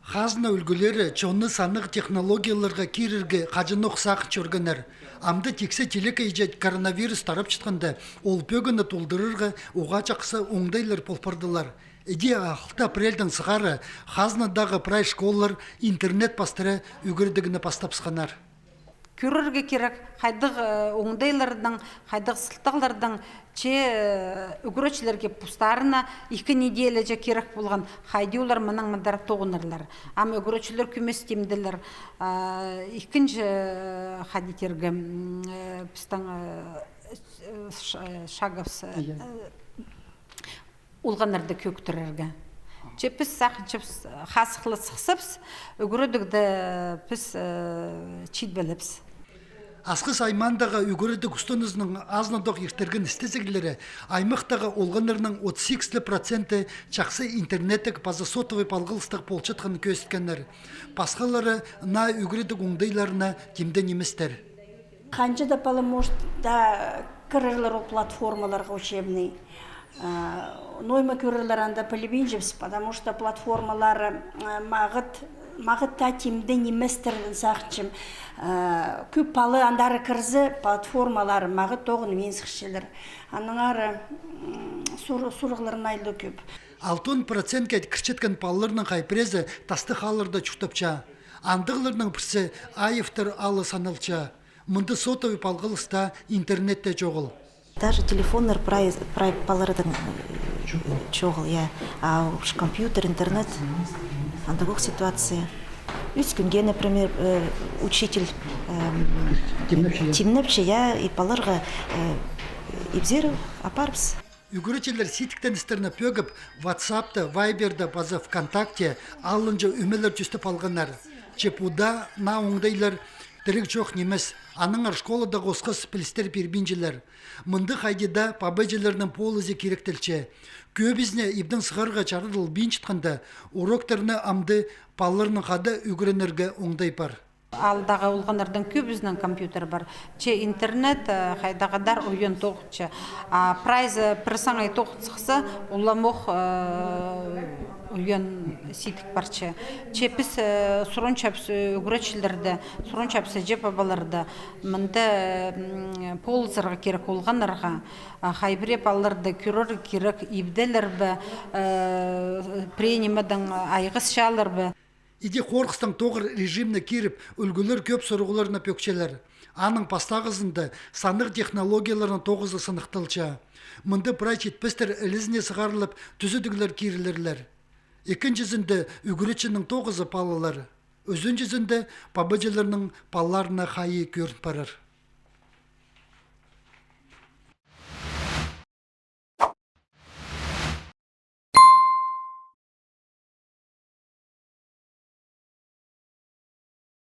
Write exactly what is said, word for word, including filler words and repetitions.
Хазна ӱлгӱлері чонны саннығ технологияларға кирерге хаҷанох сағын чӧргеннер. Амды тиксі телекейҷе коронавирус тарапчатханда, ол пӧгінні толдырарға уғаа чахсы оңдайлар пол пардылар. Іди алты апрельдең сығара хазнадағы прай школалар интернет пастыра ӱгредігні пастап сыхханнар. Кӧрерге кирек, хайдағ, э, оңдайлардаң, хайдағ сылтағлардаң че, э, ӱгретчілерге постарына ікі неделя че кирек полған, хайди олар мынаң мындар тоғынарлар. Ам ӱгретчілер кӧмес тимділер, а, ікінҷі, э, хайди тирге, м, э, пістің, э, ш-, э, шаговс, э, олғаннарды кӧктірерге. Че піс сағынчабыс, хазыхлы сыхсабыс, ӱгредігде піс, э, читпелепс. Асхыс аймаандағы ӱгредіг устынызының азынадох иртірген істезіглері аймахтағы олғаннарның отыс сигіс ле проценті чахсы интернеттіг паза сотовый палғалыстығ полчатханын кӧзіткеннер. Пасхалары наа ӱгредіг оңдайларына тимде ниместер. Ханҷа даа пала, может, даа кірерлер ол платформаларға учебный. А, ноо ниме кӧрерлер анда, пілбинчебіс, потому что платформалар, а, мағат, мағат таа тимде ниместер, сағынчам. А, кӧп пала андар кірзе, платформалар мағат тоғынмин сыхчалар. Аннаңар, м, сур-, сурығлар найлы кӧп. Алтон процентке кірчеткен палаларның хай пірезі тастығ аалларда чуртапча. Андағларның пірсі Аевтар аалы саналча. Мында сотовый палғалыс та, интернет те чоғыл. Даже телефоннар прай, прай палаларның, э, чоғыл, я. А уж компьютер, интернет, андағох ситуация. Ӱс кӱнге, например, э, учитель, эм, тимнепче, я, и палаларға, э, ибзер апарыбыс. Ӱгретчілер ситіктеністерні пӧгіп, ватсапта, вайберде паза ВКонтакте алынҷа ӧмелер тӧстеп алғаннар. Че пу даа наа оңдайлар тіріг чох нимес, аннаңар школадағы осхас пілістер пирбинчелер. Мында хайди даа пабаҷыларның полызы киректелче. Кӧбізіне ибдең сығарға чарадылбинчатханда, уроктарны амды палаларның хада ӱгренерге оңдай пар. Аалдағы олғаннарның кӧбізінің компьютер пар. Че интернет, э, хайдағ-да ойын тоғынча. А прайзы пір саңай тоғын сыхса, уламох, э, ойын ситік парча. Че піс, э, сурынчабыс, э, ӱгретчілерді, сурынчабыс іҷе-пабаларды. Мында, м, полызарға кирек олғаннарға, а, хай пірее палаларды кӧрер кирек, ибделер бе, э, пірее нимедең айғасчалар ба. Іди хорғыстаң тоғыр режимне киріп, ӱлгӱлер кӧп сурығларны пӧкчелер. Аның пастағызында саннығ технологияларның тоғызы сыныхталча. Мында прай читпестер ілезіне сығарылып, тӱзедіглер кирілерлер. Ікінҷізінде ӱгретчінің тоғызы палалар. Ӱзінҷізінде пабаҷыларның палаларына хайи кӧрін парар.